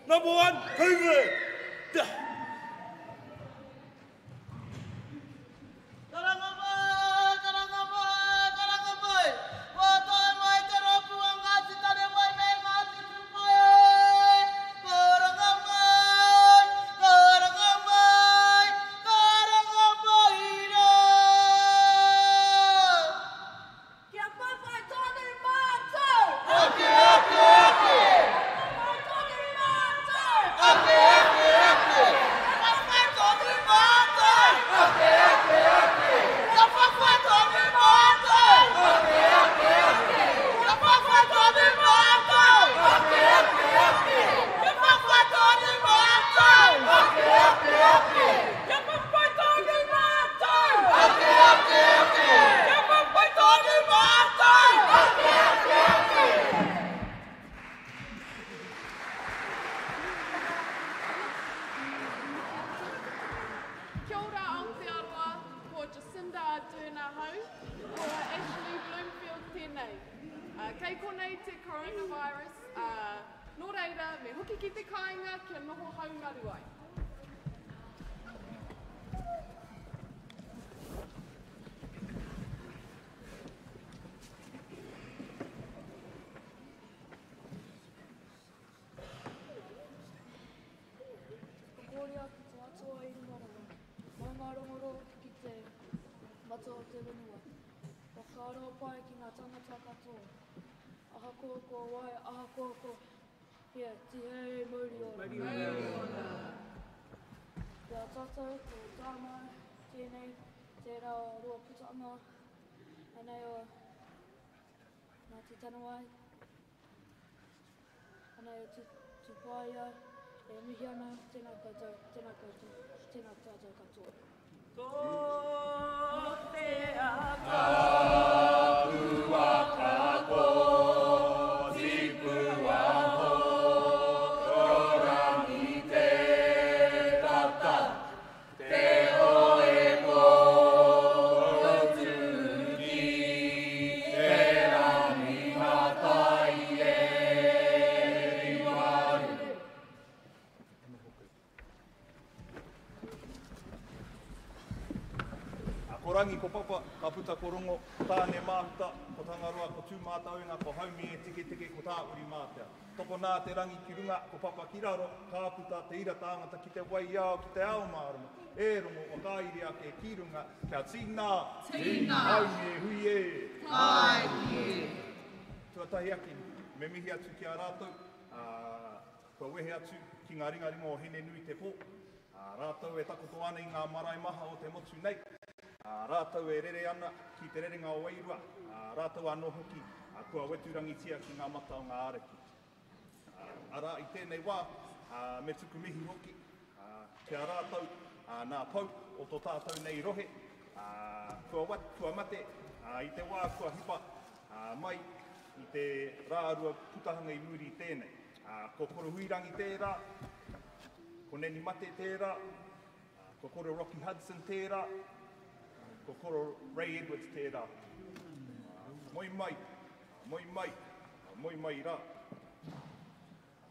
Number one, COVID! Karanga mai, karanga mai, karanga mai. Kua tae mai te rōpū a Ngāti Tanewai me Ngāti Tūpae. Karanga mai, karanga mai, karanga mai rā. Kia whawhai tonu mātou! Ake, ake, ake! Kia whawhai tonu mātou! Ake, ake, ake! Kia whawhai tonu mātou! Ake, ake, ake! Kia whawhai tonu mātou! Ake, ake, ake! Kia whawhai tonu mātou! Ake, ake, ake! Kia whawhai tonu mātou! Ake, ake, ake! Kia whawhai tonu mātou! Ake, ake, ake! Kia whawhai tonu mātou! Ake, ake, ake! Kia ora Aotearoa, ko Jacinda Ardern ahau, ko Ashley Bloomfield tēnei. Kei konei te coronavirus, nō reira me hoki ki te kāinga kia noho haumaru ai. Whakooria ki te Atua i runga rawa, maunga rongoro ki te mata o te whenua. Whakaaro pai ki nga tangata katoa, ahakoa ko wai, ahakoa ko hea, tihei mauri ora. Ki a tatou ko tāmau tēnei, tērā o Ruaputanga, anei o Ngāti Tanawai, anei o Tupaia, e mihi ana, tēnā koutou, tēnā koutou, tēnā tātou katoa. Ko te ata. Ko Rangi, ko Papa, ka puta ko Rongo, ko Tāne Māhuta, ko Tangaroa, ko Tūmātauenga, ko Haumi e Tiketike, ko Tāuri Mātea. Tokona te rangi ki runga, ko Papa ki raro, ka puta te ira tāngata ki te waiao, ki te ao mārama. E Rongo, whakairi ake ki runga, kia tīna! Tīna! Haumi e hui e! Ai e! Tuatahi ake, me mihi atu ki a rātou, ā, kua wehe atu ki ngā ringaringa o Hine-nui-te-pō, ā, rātou e takoto ana i ngā marae maha o te motu nei, ā, rātou e rere ana ki te rerenga o Wairua, ā, rātou anō hoki, ā, kua weturangitia ki ngā mata o ngā ariki. Ā, arā, i tēnei wā, ā, me tuku mihi hoki, ā, ki a rātou, ā, nā pou o tō tātou nei rohe, ā, kua wat, kua mate, ā, i te wā kua hipa, ā, mai i te rā Ruaputahanga i muri i tēnei. Ā, ko Korohuirangi tērā, ko Nanny Mate tērā, ā, ko Koro Rocky Hudson tērā, ko Koro Ray Edwards tērā. Ā, moe mai, moe mai, moe mai rā.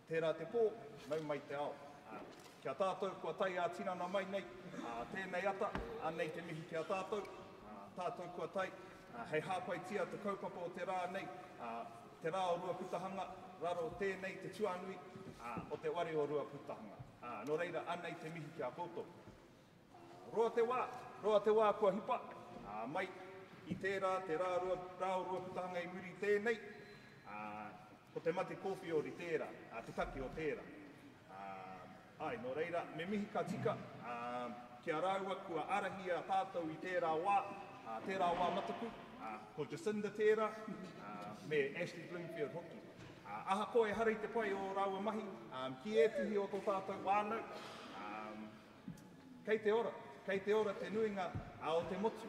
Tērā te pō, nau mai te ao. Ā, ki a tātou kua tae ā-tinana mai nei, ā, tēnei ata, anei te mihi ki a tātou, ā, tātou kua tae, ā, hei hāpaitia te kaupapa o te rā nei, ā, te rā o Ruaputahanga, raro tēnei te tuanui, ā, o te ware o Ruaputahanga. Ā, nō reira, anei te mihi ki a koutou. Ā, roa te wā, roa te wā kua hipa, ā, mai i tērā te rā, rua, rā o Ruaputahanga i muri i tēnei, ā, ko te mate kōwhiori tērā, ā, te take o tērā. Ā, āe, nō reira, me mihi ka tika, ā, ki a rāua kua ārahi a tātou i tērā wā, ā, tērā wā mataku, ā, ko Jacinda tērā, ā, me Ashley Bloomfield hoki. Ā, ahakoa ehara i te pai o ō rāua mahi, ā, ki ētehi o tō tātou whānau, ā, kei te ora, kei te ora te nuinga, ā, o te motu.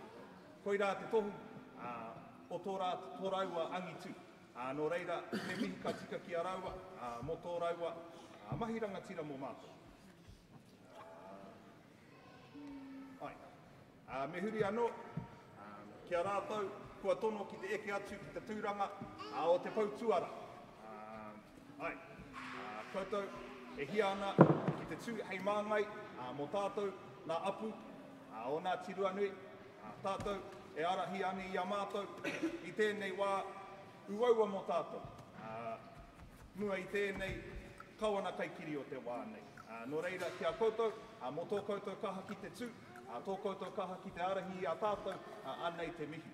Koirā te tohu, ā, o tō rā, tō rāua angitu. Ā, nō reira, me mihi ka tika ki a rāua, ā, mō tō rāua, ā, mahi rangatira mō mātou. Ā, āe. Me huri anō ki a rātou kua tono ki te eke atu ki te tūranga o te pou tuara. Ai, koutou e hia ana ki te tū hei māngai mō tātou nā apu o Ngāti Ruanui, tātou e ārahi ana i a mātou i tēnei wā uaua mō tātou. Mua i tēnei kawana kaikiri o te wā nei. Nō reira, ki a koutou, mō tō koutou kaha ki te tū, tō koutou kaha ki te ārahi i a tātou, anei te mihi.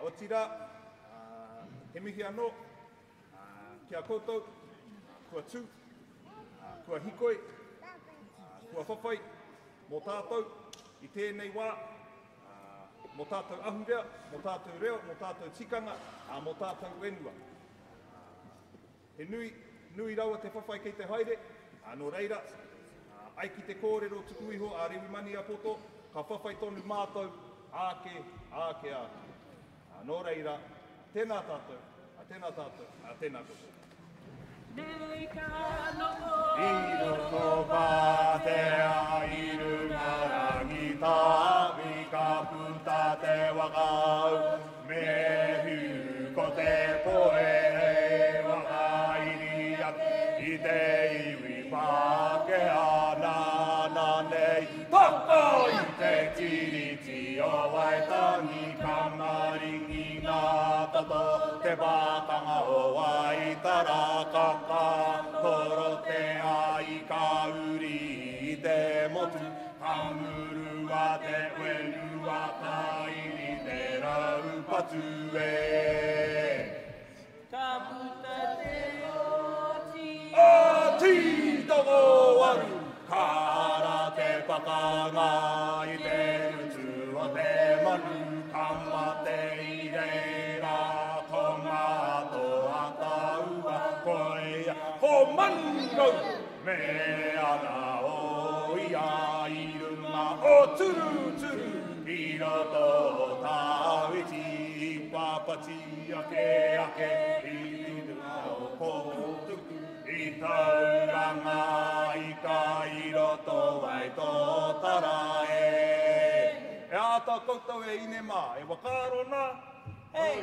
Otirā, he mihi anō ki a koutou, kua tū, kua hikoi, kua whawhai mō tātou i tēnei wā, mō tātou ahurea, mō tātou reo, mō tātou tikanga, mō tātou whenua. He nui, nui rawa te whawhai kei te haere, nō reira, ai ki te kōrero tuku iho a Rewi Maniapoto, ka whawhai tonu mātou, āke, āke, āke. Nō reira, tēnā tātou, tēnā tātou, tēnā koutou. Nei ka noho. I roto Pātea, i runga Rangitāwi, ka puta te whakau, me hiu ko te poe hei whakairi ake i te iwi Pākehā nāna nei. Taka i te Tiriti o Waitangi, ka maringi ngā toto, te pātanga o Waitara, ka toro te ai ka uri i te motu, ka murua te whenua, ka iri te raupatu e. Ka puta te oti. A Tītokowaru, ka ara te pakanga i te utu o te manu, ka mate i reira, ko ngā toa taua, koia, ko Manukau, me ana o ia i runga o Turuturu, i roto o Tāwiti, i papati ake ake, i runga o Kōtuku, i tauranga i ka i roto wai tōtara e. E āta koutou e ine mā, e whakaaro nā. Hei,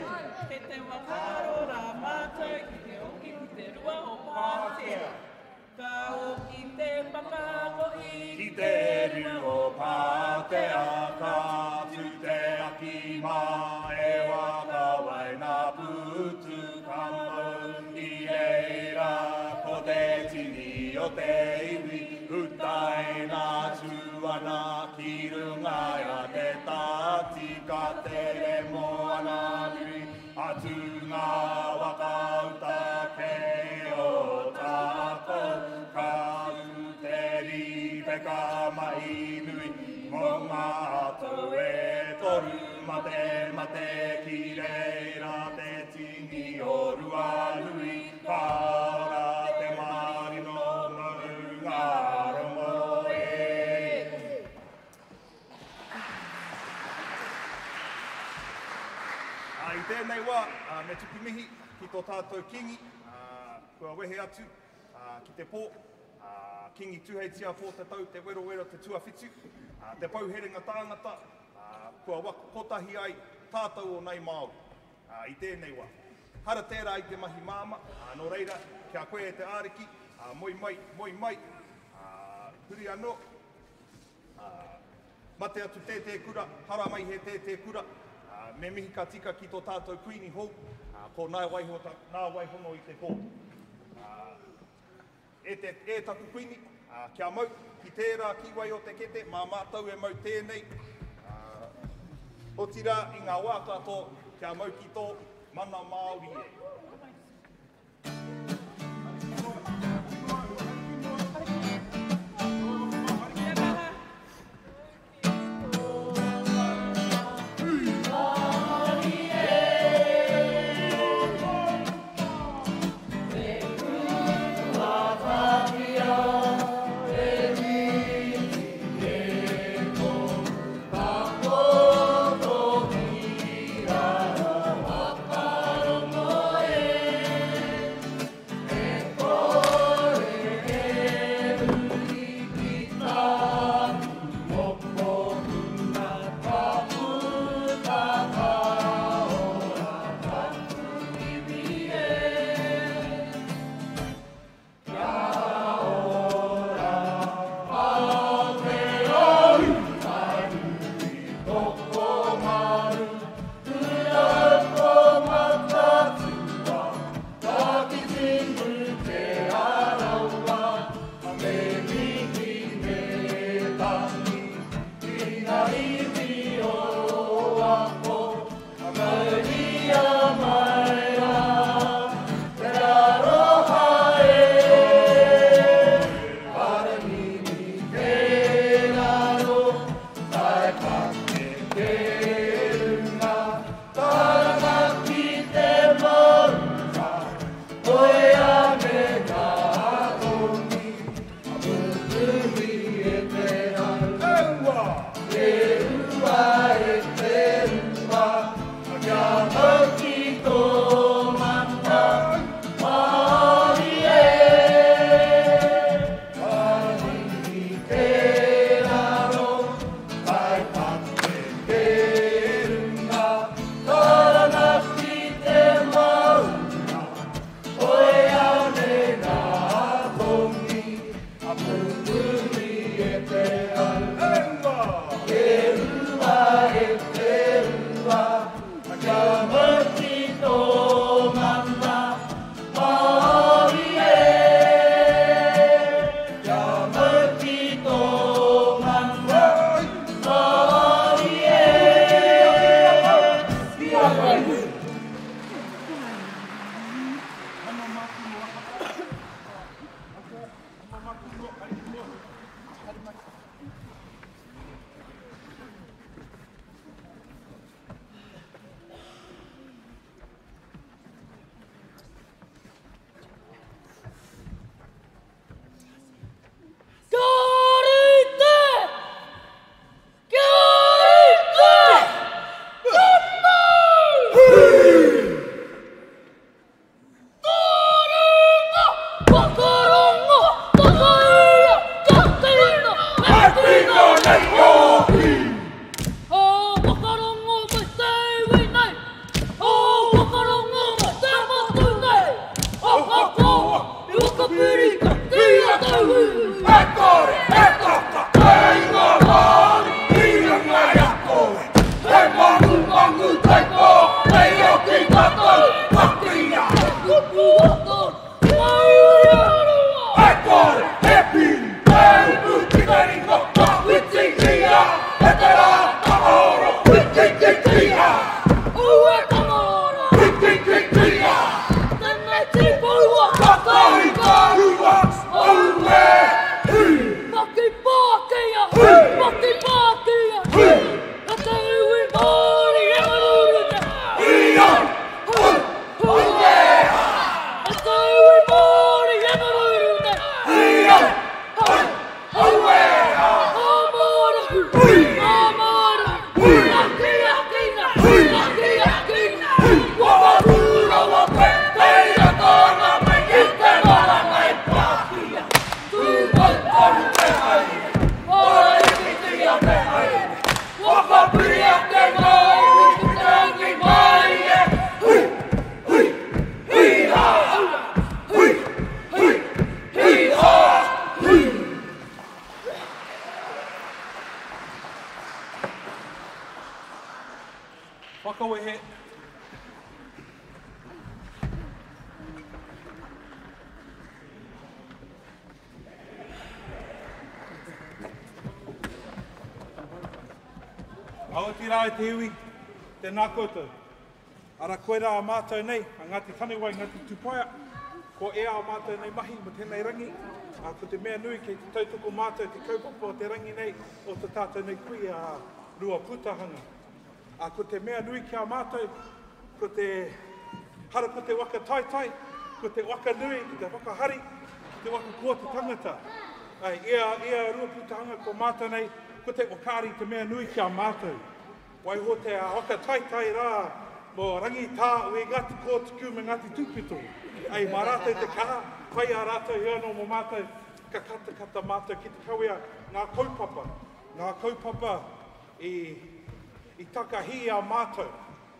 kei te whakaaro rā mātou ki te hoki ki te rua o Pātea. Ka hoki te whakakohi ki te riu o Pātea, ka tū te aki mā e whakawai nā pūtu ka mau i reira, ko te tini o te iwi, utaina tū ana ki runga ia te tāti, ka tere moana nui, atu ngā whakauta kei o tātou, ka tū te rīpeka mahi nui, mō ngā tau e toru, mate mate ki reira te tini o Ruanui, ka ora te marino maunga rongo e. I tēnei wā, me tuku mihi ki tō tātou Kingi, kua wehe atu ki te pō, Kingi Tuheitia Pōtatau te werowero te tuawhitu, te pouherenga tāngata, kua waka kotahi ai tātou o Nai Māori i tēnei wā. Hara tērā i te mahi māma, nō reira, kia koe e te āriki, moi mai, moi mai, huri anō, mate atu tētē kura, hara mai he tētē kura, me mihi ka tika ki tō tātou kuini hou, ko nā waihono i te pō. E taku kuini, kia mau ki tērā kiwai o te kete, mā mātou e mau tēnei, otirā i ngā wā katoa, kia mau ki tō mana Māori e. Ka Whakawehe. Aotirā e te iwi, tēnā koutou. Ara koirā a mātou nei, a Ngāti Tanewai, Ngāti Tupaia, ko ea a mātou nei mahi mo tēnei rangi, a ko te mea nui kei te tautoko mātou te kaupapa o te rangi nei, o te tātou nei kui a Ruaputahanga. A ko te mea nui ki a mātou, ko te hara ko te waka taitai, ko te waka nui, ki te whakahari, ki te waka koa te tangata. Ai, ia Ruaputahanga ko mātou nei, ko te whakaari te mea nui ki a mātou. Waiho te waka taitai rā, mō Rangitā ue Ngāti Kōtuku me Ngāti Tūpito. Ai, mā rātou te kaha, pai a rātou he anō mō mātou, ka katakata mātou ki te kawea ngā kaupapa. Ngā kaupapa i takahi a mātou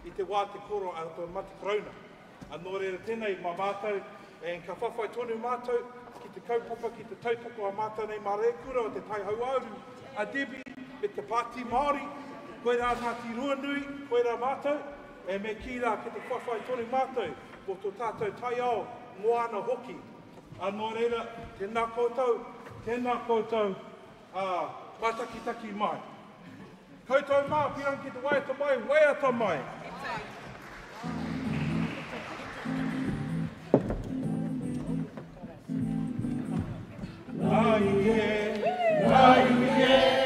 i te wā te koro a te mate karauna. A nō reira tēnei mā mātou, and ka whawhai tonu mātou ki te kaupapa, ki te tautoko a mātou nei mā Rēkura o te Tai Hauāuru, a Debbie me te Pāti Māori, koirā Ngāti Ruanui, koirā mātou, e me kī rā ki te whawhai tonu mātou mō tō tātou taiao moana hoki. A nō reira, tēnā koutou, tēnā koutou, a mātakitaki mai. Koutou mā, pirangi ki te waiata mai, waiata mai. Ai e, ai e,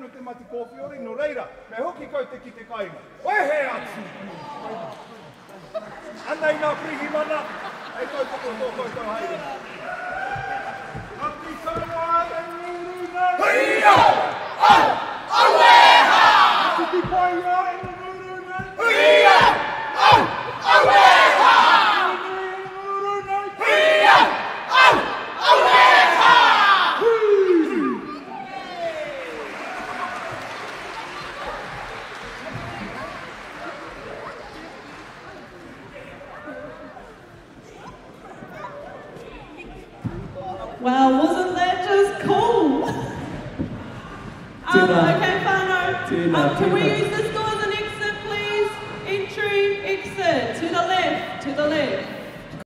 tonu te mati kōwhiori, nō reira, me hoki kaute ki te kāinga. Wehe atu! Anei ngā pirihimana, hei tautoko tō koutou haere. Ngāti Tauā e nguru nei! Huia! Au! Auē hā! Ngāti Paia e nguru nei! Huia! Au! Auē hā! Nui e nguru nei! Huia! Au! Auē hā! Hui! Well, wasn't that just cool? Tēnā. Okay, whānau. Tēnā, Can we tēnā. use this